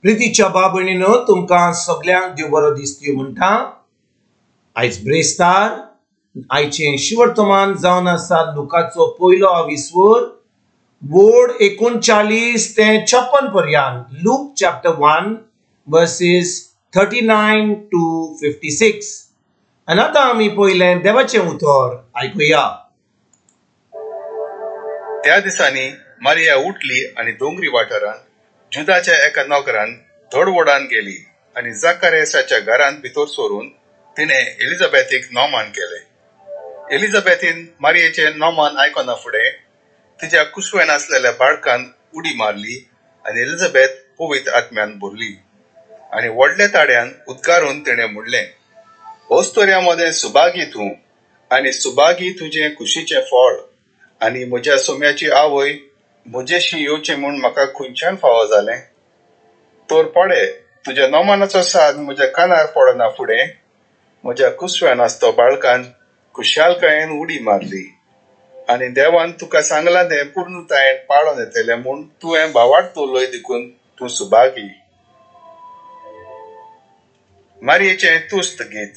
प्रितीच्या भाव भयणीनो, तुमकां सगल्यांक देव बरो दिसती म्हणटा. आयज ब्रेस्तार, आयचें शिवर्तमान जावन आसा लुकाचो पयलो आविस्वर वोड 39 ते 56 पर्यंत. Luke chapter 1 verses 39 to 56. आनी आतां आमी पयलें देवाचें उतर आयकुया. त्या दिसांनी मारिया उठली आनी दोंगरी वाठारांत जुदाच्या एका नगरान धडवडान गेली आनी जाकारियासाच्या घरांत भितर सरून तिणें एलिझाबेथीक नोमान केलें. एलिझाबेथीन मारियेचें नोमान आयकना फुडें तिच्या कुसव्यान आसलेल्या बाळकान उडी मारली आनी एलिझाबेथ पवित्र आत्म्यान भरली आनी व्हडल्या ताड्यान उद्गारून तिणें म्हणलें, अस्तुऱ्यां मदें सुभागी तूं आनी सुभागी तुजें कुशीचें फळ, आनी म्हज्या सोम्याची आवय म्हजेशी येवचें म्हूण म्हाका खंयच्यान फावो जालें? तर पळे, तुज्या नोमानाचो साद म्हज्या कानार पडना फुडें म्हज्या कुसव्यान आसतो बाळकान खुशालकायेन उडी मारली आनी देवान तुका सांगलां तें पूर्णतायेन पाळोन येतलें म्हूण तुवें भावार्थ उलय देखून तूं सुभागी. मारयेचें तुस्त गीत.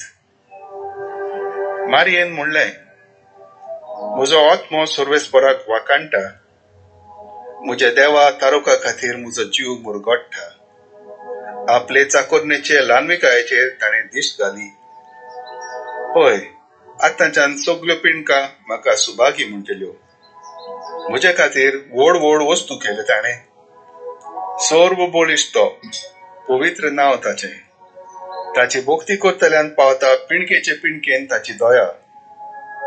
मारयेन म्हणलें, म्हजो आत्मो सर्वेस्पराक वाखाणटा, म्हज्या देवा तारुका खातीर म्हजो जीव मुरगट्टा. आपले चाकोरणेचे ल्हानविकायेचेर ताणें दिश्ट घाली. हय, आतांच्यान सगल्यो पिंडकां म्हाका सुभागी म्हणटल्यो. म्हजे खातीर व्हड व्हड वस्तू केल्यो ताणें. सर्व बळिश्ट तो, पवित्र नांव ताचें. ताची भक्ती करतल्यान पावता पिंडकेचे पिंडकेन ताची दया.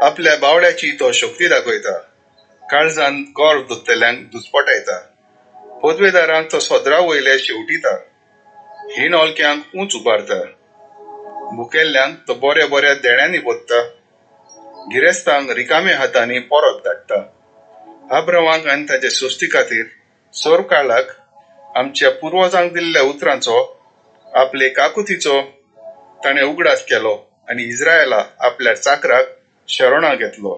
आपल्या बावड्याची तो शक्ती दाखयता, काळजान गर्व दोतल्यांक दुस्पटायता. पदवेदारांक तो सदरा वयले शेवटिता, हीण ओलक्यांक उंच उबारता. भुकेल्ल्यांक तो बऱ्या बऱ्या देण्यांनी बोधता, गिरेस्तांक रिकाम्या हातांनी परत धाडटा. आब्रावांक आनी ताचे सृश्टी खातीर सर्व काळाक आमच्या पुर्वजांक दिल्ल्या उतरांचो आपले काकुतीचो ताणें उगडास केलो आनी इस्रायला आपल्या चाकराक शरणां घेतलो.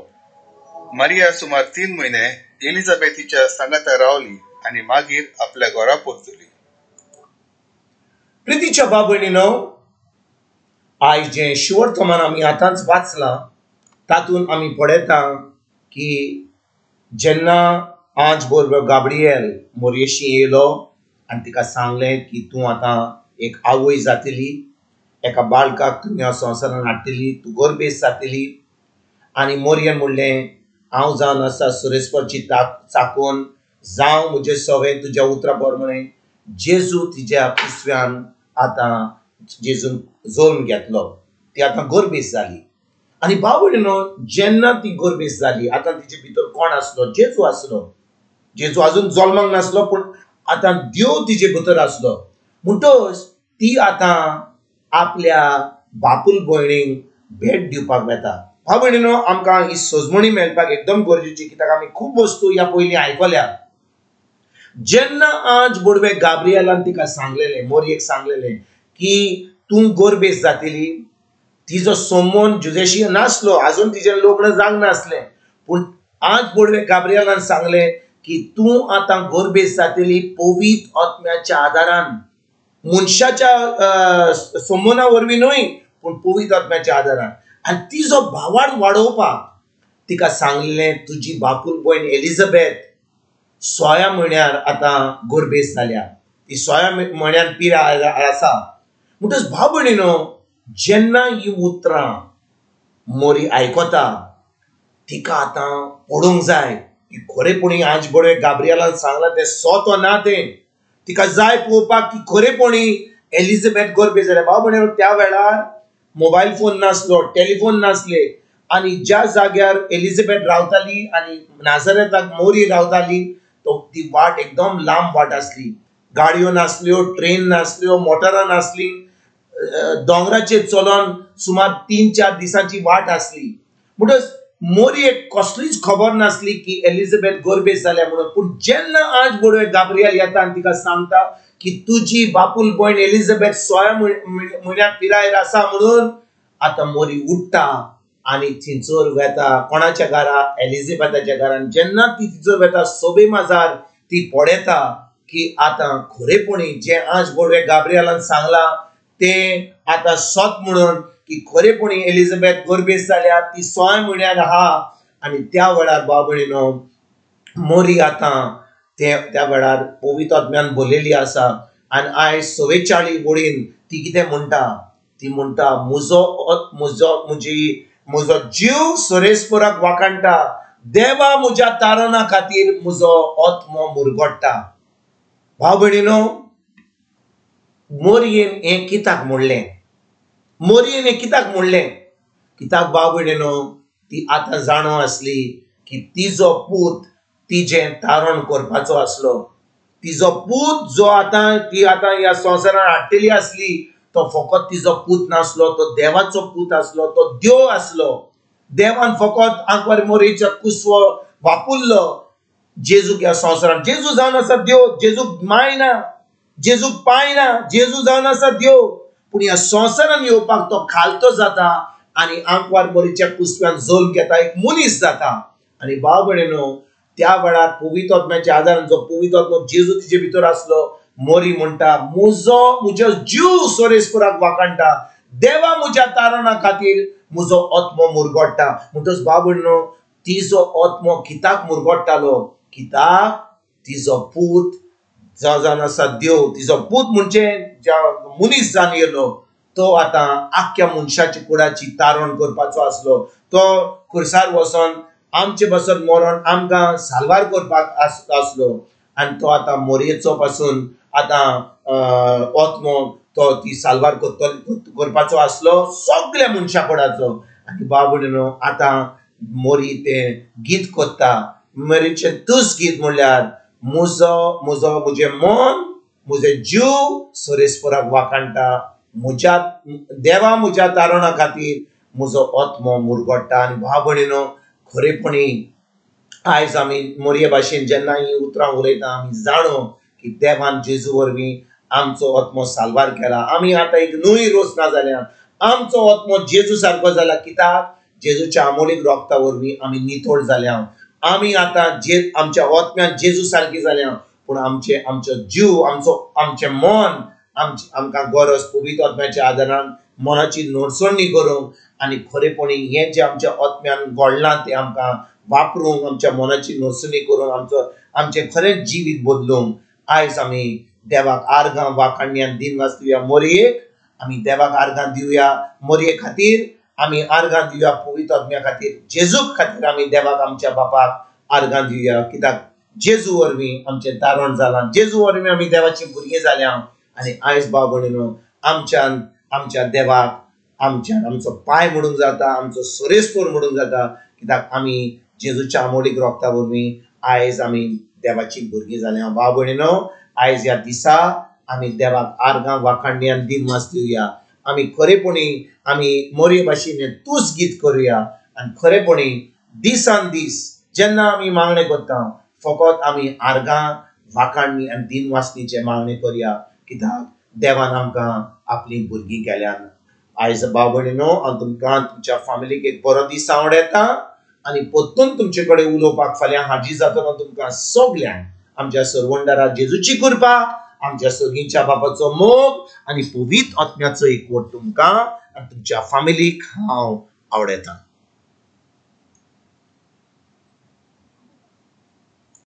मारिया सुमार 3 म्हयने एलिझाबेथीच्या सांगाता रावली आनी मागीर आपल्या घरा परतली. प्रितीच्या भाव भयणीनो, आयज जें शिवर्तमान आमी आतांच वाचलां तातूंत आमी पळयता की जेन्ना आज बरोबर गाब्रिएल मोरयेशी येयलो आनी तिका सांगलें की तूं आतां एक आवय जातली, एका बाळकाक तूं ह्या संवसारान हाडटली, तूं गर्भेस्त जातली. आनी मोरयेन म्हणलें, हांव जावन आसा सुरेस्परची चाकून, जावं म्हजें सवें तुज्या उतरा प्रमाणें. जेजू तिज्या कुसव्यान आतां जेजून जल्म घेतलो, ती आतां गर्भेस्त जाली. आनी भाव भयणीनो, जेन्ना ती गर्भेस्त जाली, आतां तिचे भितर कोण आसलो? जेजू आसलो. जेजू आजून जल्माक नासलो, पूण आतां देव तिजे भितर आसलो. म्हणटच ती आतां आपल्या बापूल भयणीक भेट दिवपाक वेता. भाव भयणीनो, आमकां ही सजमणी मेळपाक एकदम गरजेची, कित्याक आमी खूब वस्तू ह्या पयलीं आयकल्या. जेन्ना आज बोडवे गाब्रिएलान तिका सांगलेलें, मोरयेक सांगलेलें की तूं गर्भेस्त जातली, तिजो संबंद जुजेशी नासलो, आजून तिजें लग्न जावंक नासलें, पूण आज बोडवे गाब्रिएलान सांगलें की तूं आतां गर्भेस्त जातली पवित्र आत्म्याच्या आदारान, मनशाच्या संबंदा वरवीं न्हय, पूण पवित्र आत्म्याच्या आदारान. आनी तिजो भावार्थ वाडोवपाक तिका सांगलें, तुजी बापूल भयण एलिझाबेथ 16 म्हयन्यार आतां गर्भेस्त जाल्या, ती 16 म्हयन्यान पिराय आसा. म्हणटच भाव भयणीनो, जेन्ना ही उतरां मोरी आयकता, तिका आतां पडूंक जाय की खरेपणी आज बरें गाब्रिएलान सांगलां तें सत ओ ना तें. तिका जाय पळोवपाक की खरेपणी एलिझाबेथ गर्भेस्त जाल्या. भाव भयणीनो, त्या वेळार मोबायल फोन नासलो, टेलिफोन नासले, आनी ज्या जाग्यार एलिझाबेथ रावताली आनी नाझरेताक मोरी रावताली, तो ती वाट एकदम लांब वाट आसली. गाडयो नासल्यो, ट्रेन नासल्यो, मोटरां नासली, दोंगराचेर चलोन सुमार 3-4 दिसांची वाट आसली. म्हणटच मोरयेक कसलीच खबर नासली की एलिझाबेथ गर्भेस्त जाल्या म्हणून. पूण जेन्ना आज बोडवे गाब्रिएल येता आनी तिका सांगता की तुजी बापूल भयण एलिझाबेथ 16 म्हयन्या पिरायेर आसा म्हणून, आतां मोरी उठ्ठा आनी थिंचर वेता. कोणाच्या घरा? एलिझाबेथाच्या घरान. जेन्ना ती थिंचर वेता, सोबे माजार ती पळयता की आतां खरेपणी जें आज बोडवे गाब्रियलान सांगलां तें आतां सत म्हणून की खरेपणी एलिझाबेथ गर्भेस्त जाल्या, ती 6 म्हयन्यार आहा. आनी त्या वेळार भाव भयणीनो मोरी आतां ते त्या वेळार पवित्र आत्म्यान भरलेली आसा. आनी आयज 44 वळीन ती कितें म्हणटा, ती म्हणटा म्हजो म्हजो म्हजी म्हजो जीव सरेस्पराक वाखाणटा, देवा म्हज्या तारणा खातीर म्हजो आत्मो मुरगोडटा. भाव भयणीनो मोरयेन हें कित्याक म्हणलें, मोरयेन हें कित्याक म्हणलें? कित्याक भाव भयणीनो ती आतां जाणो आसली की तिजो पूत तिजें तारण करपाचो आसलो. तिजो पूत जो आतां ती आतां ह्या संवसारान हाडटली आसली तो फकत तिजो पूत नासलो, तो देवाचो पूत आसलो, तो देव आसलो. देवान फकत आंकवार मोरयेचो कुसवो वापुरलो जेजूक ह्या संवसारान. जेजू जावन आसा देव, जेजूक माय ना, जेजूक पांय ना, जेजू जावन आसा देव, पूण ह्या संवसारान येवपाक तो खालतो जाता आनी आंकवार मोरीच्या कुसव्यान जल्म घेता, एक मनीस जाता. आनी भाव भयणीनो त्या वेळार पवित्र आत्म्याच्या आदारान जो पवित्र आत्मो जेजू तिजे भितर आसलो, मोरी म्हणटा म्हजो म्हजो जीव सोरेस्पराक वाखाणटा, देवा म्हज्या तारणा खातीर म्हजो आत्मो मुरगोडटा. म्हणटच भाव भयणीनो तिजो आत्मो कित्याक मुरगोडटालो? कित्याक तिजो पूत जो जावन आसा देव, तिजो पूत म्हणजे ज्या मनीस जावन येयलो तो आतां आख्ख्या मनशाची कुडाची तारण करपाचो आसलो. तो खुर्सार वचोन आमचे पासून मरोन आमकां साल्वार करपाक आसलो. आनी तो आतां मोरयेचो पासून आतां आत्मो तो ती साल्वार करपाचो आसलो सगल्या मनशा कुडाचो. आनी भाव भयणीनो आतां मोरी तें गीत कोत्ता. मोरीचें तुज गीत म्हणल्यार म्हजो म्हजो म्हजें मन म्हजें जीव सरेस्पराक वाखाणटा, म्हज्या देवा म्हज्या तारणा खातीर म्हजो आत्मो मुरगोडटा. आनी भाव भयणीनो खरेपणी आयज आमी मोरये भाशेन जेन्ना हीं उतरां उलयता आमी जाणो की देवान जेजू वरवीं आमचो आत्मो साल्वार केला. आमी आतां एक न्हय रोसना जाल्या, आमचो आत्मो जेजू सारको जाला. कित्याक? जेजूच्या आमोलीक रोगता वरवीं आमी नितळ जाल्या. आमी आतां जे आमच्या आत्म्यान जेजू सारकी जाल्या, पूण आमचे आमचो जीव आमचो आमचें मन आमचे आमकां गरज पवित्र आत्म्याच्या आदारान मनाची नडसणी करूंक आनी खरेपणी हें जें आमच्या आत्म्यान घडलां तें आमकां वापरूंक, आमच्या मनाची नडसणी करूंक, आमचो आमचें खरेंच जिवीत बदलूंक आयज आमी देवाक आर्गां वाखाणयान दिनवास दिवया. मोरयेक आमी देवाक आर्गां दिवया, मोरये खातीर आमी आर्गां दिवया, पवित्र आत्म्या खातीर, जेजूक खातीर आमी देवाक आमच्या बापाक आर्गां दिवया. कित्याक जेजू वरवीं आमचें तारण जालां, जेजू वरवीं आमी देवाचीं भुरगीं जाल्या. आनी आयज भाव भयणीनो आमच्यान आमच्या देवाक आमच्यान आमचो पांय म्हणूंक जाता, आमचो सोरेस्पोर म्हणूंक जाता. कित्याक आमी जेजूच्या आमोलीक रोगता वरवीं आयज आमी देवाचीं भुरगीं जाल्या. भाव भयणीनो आयज ह्या दिसा आमी देवाक आर्गां वाखाणणी आनी दिनवास दिवया. आमी खरेपणी आमी मोरये भाशेन तूच गीत करुया. आनी खरेपणी दिसान दीस जेन्ना आमी मागणें करता फकत आमी आर्गां वाखाणणी आनी दिनवासणीचें मागणें करुया. कित्याक देवान आमकां आपलीं भुरगीं केल्यान. आयज भाव भयणीनो हांव तुमकां तुमच्या फामिलीक एक बरो दीस आवडयता आनी परतून तुमचे कडेन उलोवपाक फाल्यां हाजीर जातलो. तुमकां सगल्यांक आमच्या सरवंडारा जेजूची कृपा, आमच्या सर्गीच्या बापाचो मोग आनी पवित्र आत्म्याचो एकवट तुमकां आनी तुमच्या फामिलीक हांव आवडयता.